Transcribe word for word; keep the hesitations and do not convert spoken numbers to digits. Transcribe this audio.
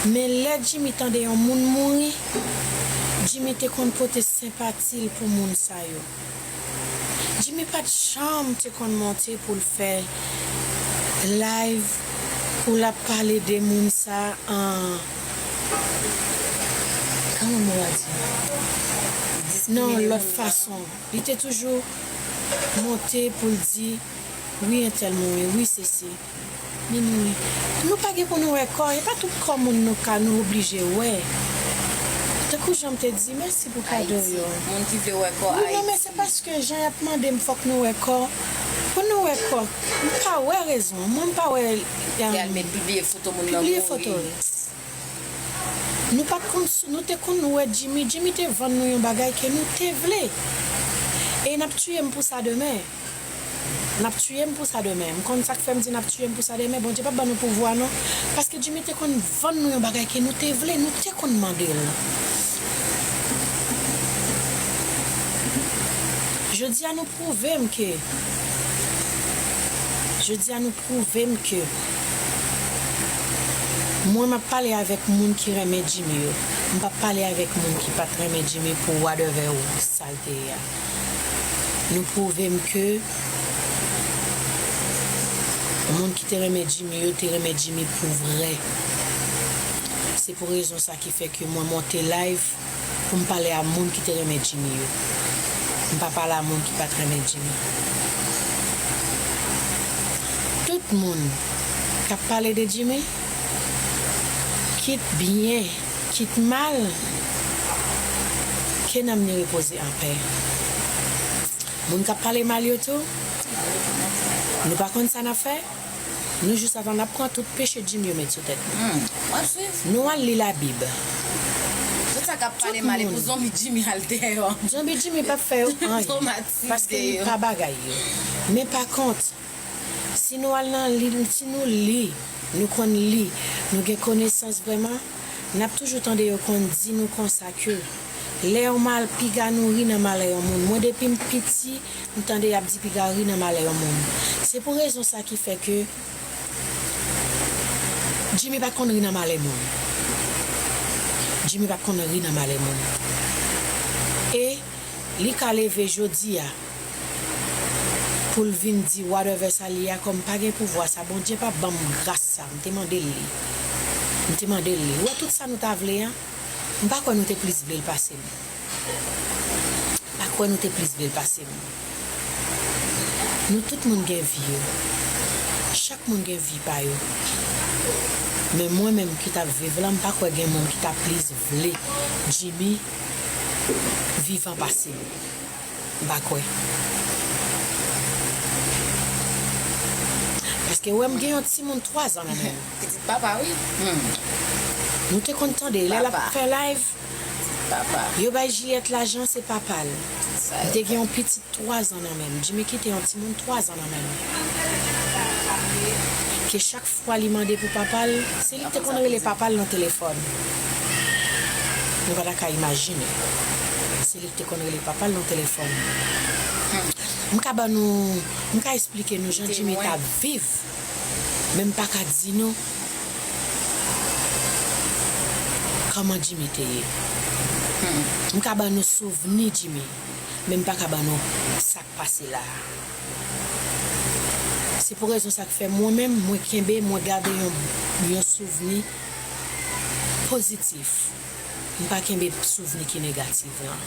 Men lè Jimmy tande yon moun mouri, Jimmy te konn pote senpati l pou moun sa yo. Jimmy pa t janm te konn monte pou l fè live, pou l ap pale de moun sa an, kòman m a di? Nan yon lòt fason. Li te toujou monte pou l di, wi, entèl mouri, wi, sesi. Li mouri. Nou pa gen pou nou wè kò, e pa tout kò moun nou ka, nou oblije wè. Tankou jan m te di, mèsi pou kado yo. Moun ki vle wè kò Ayiti. Wi, non, men se paske jan y ap mande m fòk nou wè kò. Pou nou wè kò, m pa wè rezon. Mwen, m pa wè. Li al met pibliye foto moun nan mouri. Pibliye foto l. Nou pa t konn, nou te konn wè Jimmy. Jimmy te vann nou yon bagay ke nou te vle. E n ap tiye m pou sa demen. N ap tiye m pou sa demen. M konn sa k fè m di n ap tiye m pou sa demen. Bondye p ap ban nou pouvwa non. Paske Jimmy te konn vann nou yon bagay ke nou te vle, nou te konn mande l. Jodi a nou pwouve m ke, jodi a nou pwouve m ke mwen m ap pale avèk moun ki renmen Jimmy yo. M p ap pale avèk moun ki pa t renmen Jimmy pou whatever ou sa l te ye a. Nou pwouve m ke moun ki te renmen Jimmy yo te renmen Jimmy pou vrè. Se pou rezon sa ki fè ke mwen monte live pou m pale a moun ki te renmen Jimmy yo. M pa pale a moun ki pa t renmen Jimmy. Tout moun k ap pale de Jimmy, kit byen, kit mal, ke nanm ni repoze anpè. Moun k ap pale mal yo tou, nou pa konn sa n ap fè? Nou jis atann n ap pran tout peche Jimmy yo met sou tèt nou. Hmm, w ap swiv. Nou al li Labib. Tout sa k ap pale mal e pou zonbi Jimmy al dèyè. Zonbi Jimmy p ap fè yo anyen. Paske li pa bagay yo. Men pa kont, si nou al nan li, si nou li, nou konn li, nou gen konesans vrèman, n ap toujou tande yo konn di nou konsa ke lè yon mal, piga nou ri nan malè yon moun. Mwen, depi m piti, m tande y ap di piga ri nan malè yon moun. Se pou rezon sa ki fè ke Jimmy pa t konn ri nan malè moun. Jimmy pa t konn ri nan malè moun. E li ka leve jodi a pou l vin di whatever sa l ye a, kòm pa gen pouvwa sa, Bondye pa ban m gras sa, m te mande l li. M te mande l li. Ou wè tout sa nou ta vle an, m pa kwè nou te plis vle l pase m. M pa kwè nou te plis vle l pase m. Nou tout moun gen vi yo. Chak moun gen vi pa yo. Men mwen menm ki t ap viv la, m pa kwè gen moun ki ta plis vle Jimmy vivan pase m. M pa kwè. Paske wè m gen yon timoun twa zan nan men m. Pitit papa, wi. Hmm. Nou te konn tande, lè l ap fè live, yo bay Jiyèt lajan, se papa l. M te gen yon pitit twa zan nan men m. Jimmy kite yon timoun twa zan nan men m. Ke chak fwa li mande pou papa l, se li ki te konn rele papa l nan telefòn. Nou pa ta ka imajine. Se li ki te konn rele papa l nan telefòn. M ka ban nou, m ka eksplike nou jan Jimmy t ap viv, men m pa ka di nou kòman Jimmy te ye. M ka ban nou souvni Jimmy, men m pa ka ban nou sa k pase la a. Se pou rezon sa k fè mwen menm, mwen kenbe, mwen gade yon, yon souvni pozitif. M pa kenbe souvni ki negatif lan.